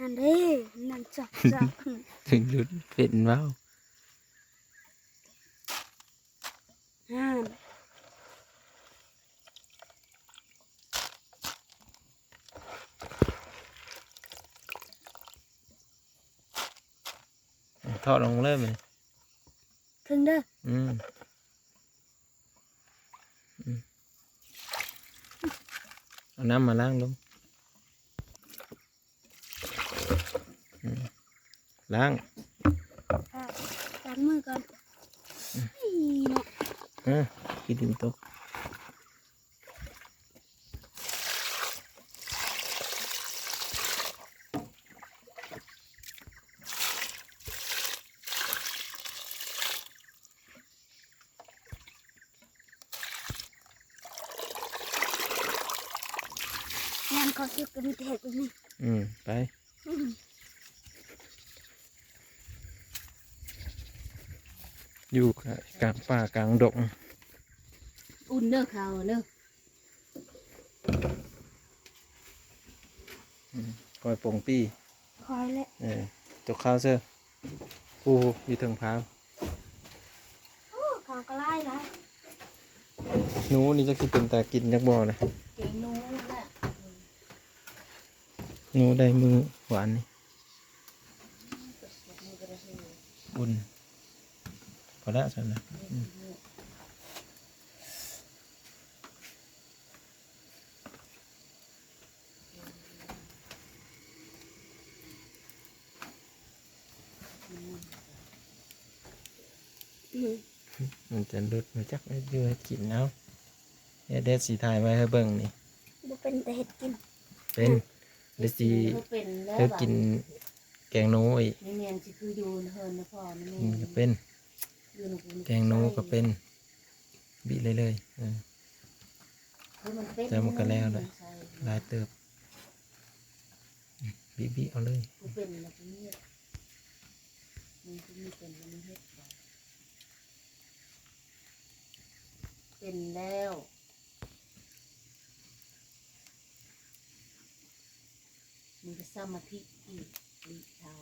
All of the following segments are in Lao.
ນັ້ນເດ້ ນັ້ນຈັກໆ ຈຶ່ງຢຸດເປັນເວົ້າ ຫັ້ນ ຖອດລົງເລີຍແມ່ນ ເຄິ່ງເດີ ອືມ ອືມ ເອົານ້ຳມາລ້າງລົງ ອືມ ລ້າງ ອ່ະ ລ້າງມືກ່ອນ ອືມ ອີເນາະ ເອີ ຂີ້ດິນຕົກ. ຍາມເຂົາສຸກກໍມີແຕ່ເຮັດແບບນີ້ ອືມ ໄປ ອືມ ຢູ່ກາງປ່າກາງດົງ ອຸ່ນເດີເຂົ້າເດີ. ອືມ ຂ້ອຍປົງປີ້ ຂ້ອຍແຫຼະ ເອີ ຕົກເຂົ້າເຊີ ຜູ້ຢູ່ເທິງພາ ໂອ້ ເຂົ້າກໍຫຼາຍໆ ໜູນີ້ຈັກຊິເປັນຕາກິນຈັກບໍ່ນະ ແກງໜູແຫຼະ ໜູໄດ້ມື້ວານນີ້ ອຸ່ນ ພໍແລ້ວຊັ້ນນະ ອືມ. ອືມ ມັນຈະຫຼຸດມາຈັກ ເຮັດຢູ່ເຮັດກິນເອົາ ເຮັດ ເຮັດຊິຖ່າຍໄວ້ໃຫ້ເບິ່ງນີ້ ບໍ່ເປັນແຕ່ເຮັດກິນ ເປັນ ອືມ ເຮັດຊິ ບໍ່ເປັນແລ້ວ ເຮັດກິນແກງໜູອີກ ນີ້ແມ່ນຊິຄືຢູ່ເຮືອນນະພໍ່ນີ້ແມ່ນ ອືມ ກໍເປັນ ຢູ່ນຳ ແກງໜູກໍເປັນ ບິເລື້ອຍໆ ເອີ ຄືມັນເປັນ ແລ້ວມັນກໍແລ້ວແຫຼະ ມັນໃສ່ ຫຼາຍເຕີບ ບິໆ ເອົາເລີຍ ບໍ່ເປັນແລ້ວກໍເຮັດ ມັນຄືມີເປັນແລ້ວມັນເຮັດ ເປັນແລ້ວ ມັນກໍສະມາທິອີກ ລິເທົາ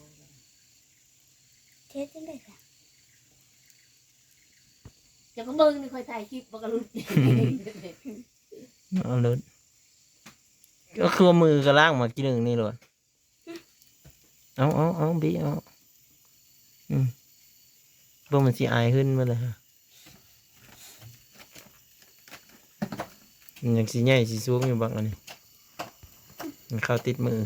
ເຮັດຈັ່ງໃດກະ ເຈົ້າກໍເບິ່ງນີ້ ຂ້ອຍຖ່າຍຄລິບບໍ່ກະຫຼຸດ ເອົາໂລດ ກໍຄືວ່າມືກໍລ້າງມາກີ້ໜຶ່ງນີ້ໂລດ ເອົາ ເອົາ ເອົາ ບີເອົາ ອືມ ເບິ່ງມັນຊິອາຍຂຶ້ນໝົດແລ້ວ ມັນຍັງຊິໃຫຍ່ຊິສູງຢູ່ບັກອັນນີ້ ມັນເຂົ້າຕິດມື ອືມ.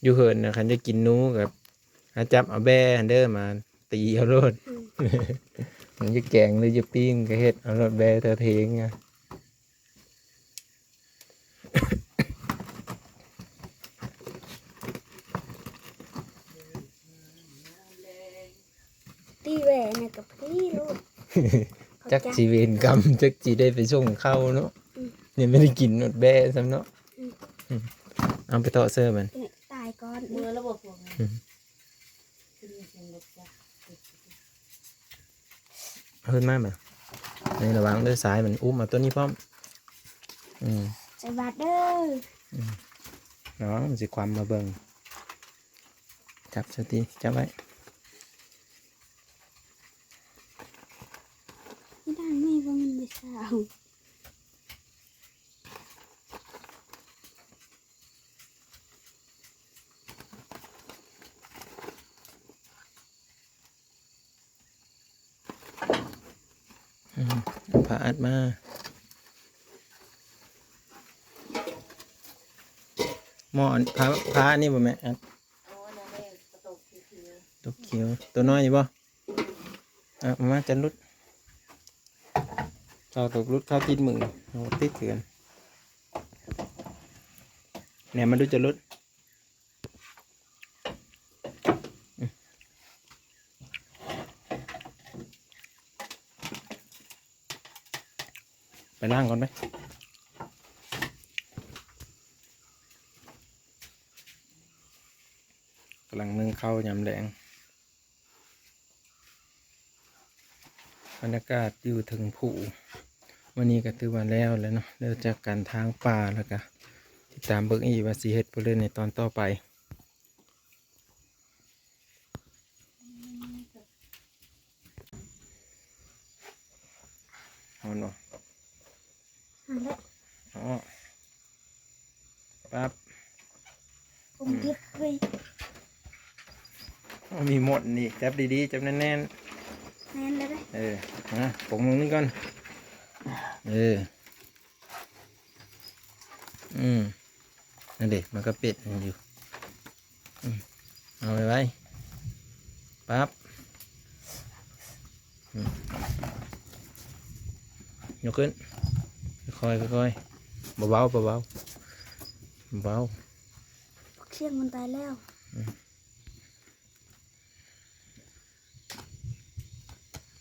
ຢູ່ເຮືອນນະ ຄັນຈະກິນໜູກໍຫາຈັບເອົາແບ້ຫັ້ນເດີ ມາຕີເອົາໂລດ ອືມ ມັນຈະແກງຫຼືຈະປີ້ງກໍເຮັດເອົາໂລດ ແບ້ເທິງເທິງນະ. ຕີແຫວນະກັບພີ້ລູກ ຈັກຊິເວນກຳ ຈັກຊິໄດ້ໄປສົ່ງເຂົ້າເນາະ ອືມ ຍັງບໍ່ໄດ້ກິນໂລດແບ້ຊ້ຳເນາະ ອືມ ອືມ ເອົາໄປເທາະເສີບມັນ ຕາຍກ່ອນ ເມືອລະບໍ່ພວກນັ້ນ ອືມ ຂຶ້ນມາເປັນລົດຈັກ ເອົາຂຶ້ນມາແມ່ ໃນລະຫວ່າງເດີ ສາຍມັນອຸ້ມເອົາຕົວນີ້ພ້ອມ ອືມ ໃສ່ບາດເດີ ອືມ ລະວັງມັນຊິຄວ່ຳ ມາເບິ່ງ ຈັບຊະຕິ ຈັບໄວ້ ອີ່ດ່າງນີ້ບໍ່ແມ່ນຜູ້ສາວ ອືມ ເອົາຜ້າອັດມາ ໝໍ້ອັນ ຜ້າ ຜ້າອັນນີ້ບໍ່ແມ່ ອັດ ເອົາອັນນັ້ນເດ້ ກະຕົກຂຽວໆ ຕົກຂຽວ ຕົວນ້ອຍນີ້ບໍ່? ອືມ ເອົາມາ ຈະຫຼຸດ ເຂົ້າຕົກຫຼຸດ ເຂົ້າຕິດມື ເອົາຕິດຄືກັນ ແນມມາດູ ຈະຫຼຸດ. ໄປລ້າງກ່ອນໄປ ກຳລັງໜຶ້ງເຂົ້າຍາມແລງ. ບັນຍາກາດຢູ່ເທິງພູ. ມື້ນີ້ກໍຖືວ່າແລ້ວແລ້ວເນາະ ເລີ່ມຈາກການຖາງປ່າ ແລ້ວກໍຕິດຕາມເບິ່ງອີກວ່າຊິເຮັດບໍ່ເລີຍໃນຕອນຕໍ່ໄປ. ຮ້ອນບໍ່? ຮ້ອນແລ້ວ. ອໍ ປັບ. ຜົມເຈັບເລີຍ. ໂອ້ ມີມົດນີ້ ຈັບດີໆ ຈັບແໜ້ນໆ. ແໜ້ນແລ້ວເດ້. ເອີ ມາ ປົງລົງນີ້ກ່ອນ. ເອີ ອືມ ນັ້ນເດ້ ມັນກໍເປັດຢູ່. ອືມ ເອົາໄວໆ ປັບ. ອືມ ຍົກຂຶ້ນ ຄ່ອຍໆ ຄ່ອຍໆ ເບົາໆ ເບົາໆ ເບົາ. ບັກຊຽງມັນຕາຍແລ້ວ. ອືມ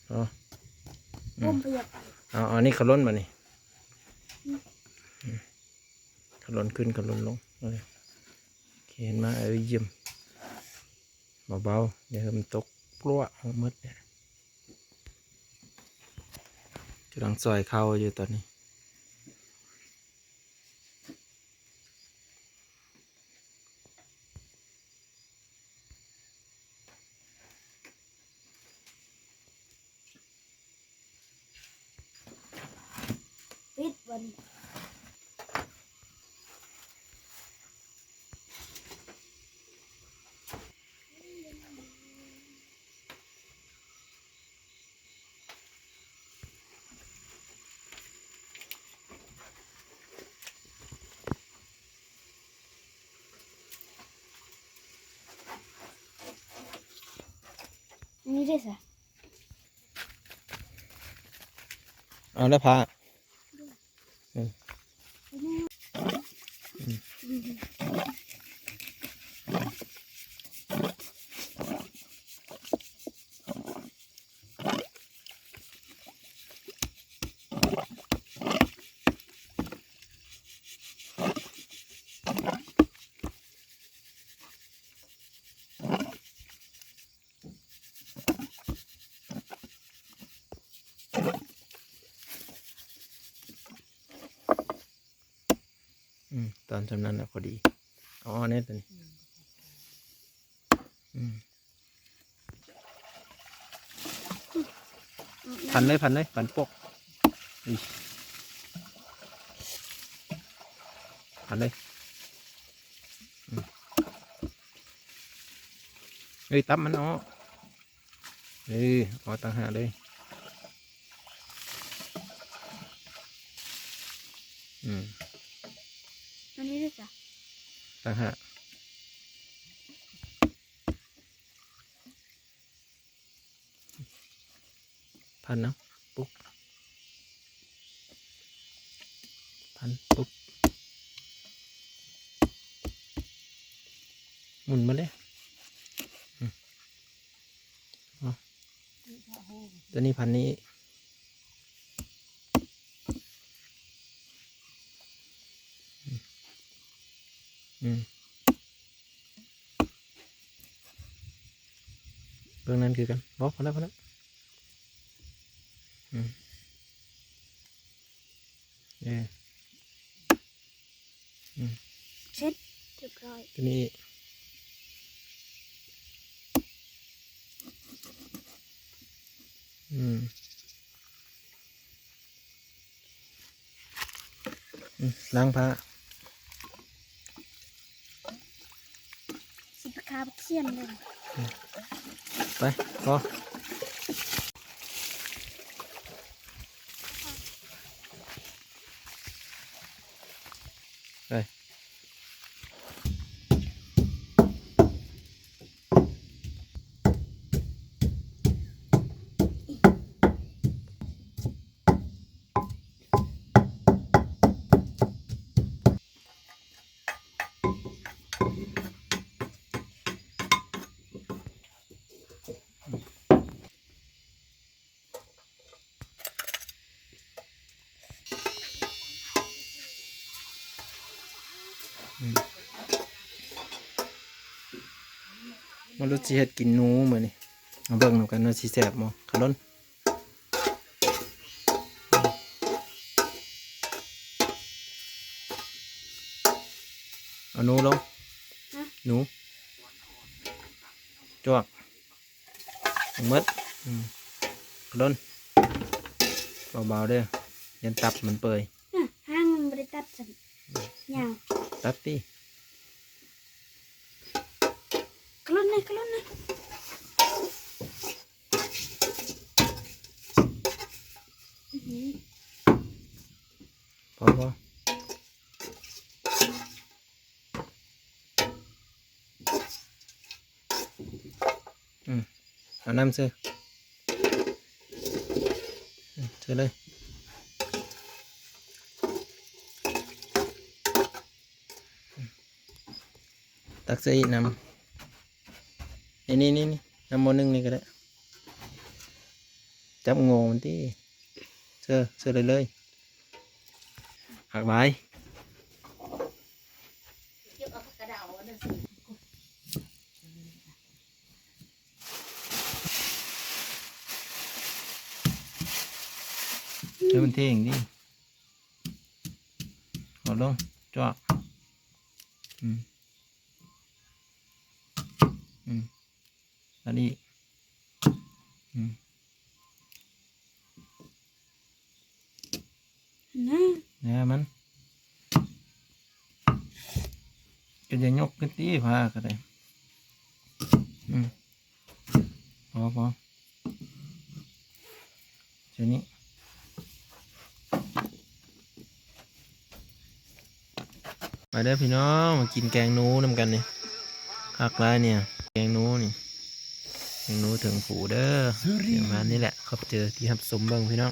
ອໍ ອືມ ປຸ້ມໄປຢາກໄປ. ເອົາ ເອົາອັນນີ້ຂະຫຼົ່ນບາດນີ້. ອືມ ອືມ ຂະຫຼົ່ນຂຶ້ນ ຂະຫຼົ່ນລົງ. ເອີ ເຂນມາ ເອີ ຢ້ຽມ. ເບົາໆ ຢ່າໃຫ້ມັນຕົກ ປວກ ໝົດ. ກຳລັງຊອຍເຂົ້າຢູ່ຕອນນີ້. ປິດບັດນີ້. ອັນນີ້ເດ້ຊະ. ເອົາແລ້ວພາ. ເອີ ອືມ. ອືມ ຕອນສ່ຳນັ້ນລະພໍດີ. ອໍ ແນ່ຕົວນີ້. ອືມ ພັນເລີຍ ພັນເລີຍ ພັນປົກ. ອີ ພັນເລີຍ. ອືມ ເອີຍ ຕັບມັນອອກ. ເອີ ເອົາຕ່າງຫາກເລີຍ. ອືມ ອັນນີ້ເດ້ຊະ ຕ່າງຫາກ. ພັນເອົາ ປຸກ ພັນ ປຸກ ໝູນມາເດ້. ອືມ ເອົາ ຕົວນີ້ພັນນີ້. ອືມ ອືມ ເບິ່ງນັ້ນຄືກັນ. ບໍ່ ພໍແລ້ວ ພໍແລ້ວ. ອືມ ເອີ ອືມ ເສັດ ຮຽບຮ້ອຍ. ຕົວນີ້ອີກ. ອືມ ອືມ ລ້າງຜ້າ. ຊິໄປຄາບັກຊຽງເລີຍ. ໄປ ພໍ. ໄປ. ອືມ ມາລຸດຊິເຮັດກິນໜູມື້ນີ້ ມາເບິ່ງນຳກັນວ່າຊິແຊບບໍ່. ຂະຫຼົ່ນ ເອົາໜູລົງ. ຮະ? ໜູ ຈວກ ໝົດ. ອືມ ກະດົນ ເບົາໆເດີ ຢ້ານຕັບມັນເປື່ອຍ. ຮະ? ຫາງມັນບໍ່ໄດ້ຕັດຊັ້ນ ຍາວ ຕັດຕິ. ກະລຸນນະ ກະລຸນນະ. ອື ພໍ ພໍ. ອືມ ເອົານ້ຳໃສ່ ອືມ ໃສ່ເລີຍ. ຕັກໃສ່ອີກນ້ຳ ນີ້ໆໆ ນ້ຳໝໍ້ໜຶ່ງນີ້ກໍໄດ້. ຈັບງວງມັນຕິ ເຊີ ເຊີໄດ້ເລີຍ. ຄັກຫຼາຍ. ໃຫ້ມັນເທ່ງດີ. ເອົາລົງ ຈວກ. ອືມ ອືມ ອັນນີ້ ອືມ ນະ ແນວມັນ ກໍຢ່າຍົກຂຶ້ນຕິ ຜ້າກໍໄດ້. ອືມ ພໍ ພໍ ເທົ່ານີ້. ມາເດີພີ່ນ້ອງ ມາກິນແກງໜູນຳກັນນີ້ ຄັກຫຼາຍນີ້ ແກງໜູນີ້ ແກງໜູເຖິງພູເດີ. ປະມານນີ້ແຫຼະ ຂອບໃຈທີ່ຮັບຊົມເບິ່ງພີ່ນ້ອງ.